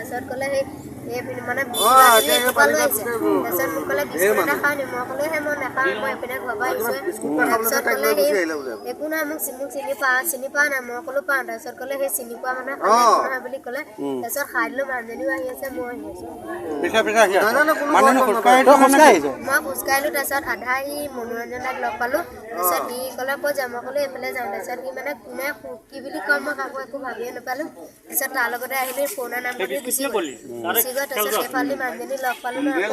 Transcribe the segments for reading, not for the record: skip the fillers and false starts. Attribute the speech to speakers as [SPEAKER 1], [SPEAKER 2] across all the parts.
[SPEAKER 1] তাৰপিছত ক'লে সেই এই মানে লৈ আহিছে। তাৰপিছত মোক ক'লে বিস্কুট এটা খাওঁ নি, মই ক'লো সেই মই নাখাওঁ, মই এইপিনে ঘৰৰ পৰা আহিছোঁ। তাৰপিছত ক'লে সেই একো নহয়, মোক চিনি পোৱা নাই, মই ক'লো পাওঁ। তাৰপিছত ক'লে সেই চিনি পোৱা মানুহে খালে একো নহয় বুলি ক'লে। তাৰপিছত খাই দিলোঁ, মানুহজনীও আহি আছে, ময়ো আহি আছোঁ। মই খোজকাঢ়িলোঁ। তাৰপিছত আধা সি মনোৰঞ্জন দাক লগ পালোঁ। তাৰপিছত সি ক'লে ক'ত যাম, মই ক'লো এইফালে যাওঁ। তাৰপিছত সি মানে কোনে কি বুলি কম মই কাকো একো ভাবিয়ে নাপালোঁ। তাৰপিছত তাৰ লগতে আহিলোঁ, পুৰণা নামঘৰটো গুচি গ'ল। গুচি গৈ তাৰপিছত সেইফালেদি মানুহজনী লগ পালোঁ নহয়,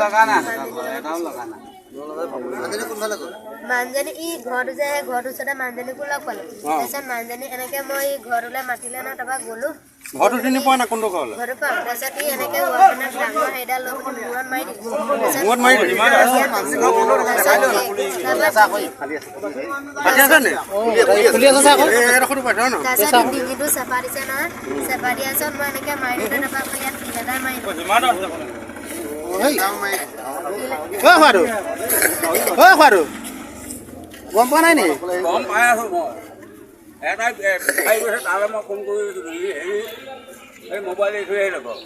[SPEAKER 1] মানুহজনী ই ঘৰটো যে ঘৰটোৰ ওচৰতে মানুহজনীকো লগ পালোঁ। তাৰপিছত মানুহজনী এনেকে মই ঘৰটোলৈ মাতিলে নহয়, তাৰপৰা গ'লো।
[SPEAKER 2] ঘৰটো চিনি পোৱা নাই, কোনটো ঘৰলৈ?
[SPEAKER 1] ঘৰটো পাওঁ। তাৰপিছত ই এনেকে ৱালখনত ডাঙৰ হেৰিডাল লৈ পিনি মূৰত মাৰি দিলে।
[SPEAKER 2] মূৰত মাৰি দিলে?
[SPEAKER 1] তাৰপিছত ডিঙিটো চেপা দিছে নহয়, চেপা দিয়াৰ পিছত মই এনেকে মাৰি দিলোঁ। তাৰপৰা আকৌ ইয়াত শিল এটা মাৰি দিলোঁ।
[SPEAKER 3] গম পোৱা নাই নেকি?
[SPEAKER 4] গম পাই আছো মই। এটাই বিচাৰি গৈছে, তালৈ মই ফোন কৰি দিছিলোঁ। হেৰি এই মোবাইল এৰি থৈ আহিলে বাৰু।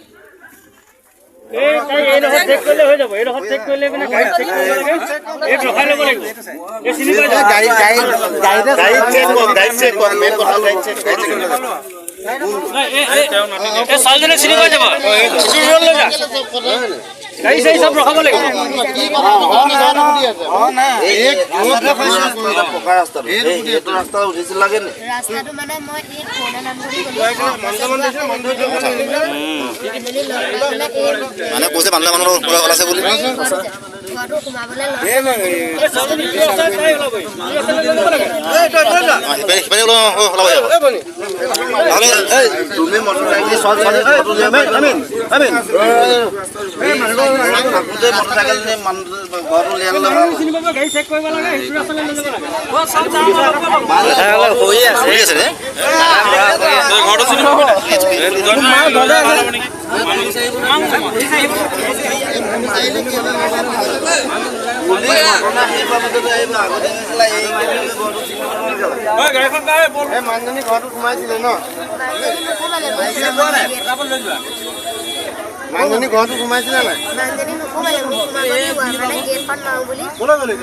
[SPEAKER 5] ছোৱালীজনী চিনি পাই যাব, গাড়ী চাড়ী চব ৰখাব লাগিব।
[SPEAKER 1] ৰাস্তাটো মানে মই এই পুৰণা নামঘৰলৈ গ'লো।
[SPEAKER 6] মানে কৈছে মানুহ মানুহ ওলাইছে বুলি।
[SPEAKER 1] ঘৰটো সোমাবলৈ
[SPEAKER 6] তুমি মটৰচাইকেল
[SPEAKER 3] মানুহজনী ঘৰটোত সোমাইছিলে ন? মানুহজনী ঘৰটোত সোমাইছিলে নাই?
[SPEAKER 1] মানুহজনী নোসোমালে, মোক সোমাব মানে গেটখন মাৰো বুলি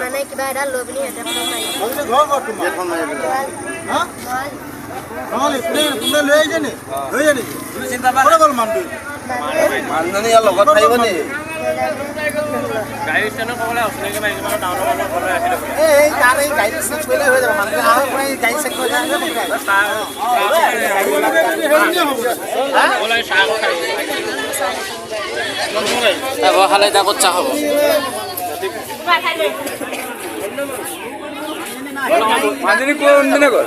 [SPEAKER 1] মানে কিবা এডাল লৈ পিনি সিহঁতে মাৰি
[SPEAKER 6] মানুহজনী ইয়াৰ লগত থাকিব নি?
[SPEAKER 5] খালে ক'ত চাহ খাব?
[SPEAKER 4] মানুহজনী কোনদিনা গ'ল?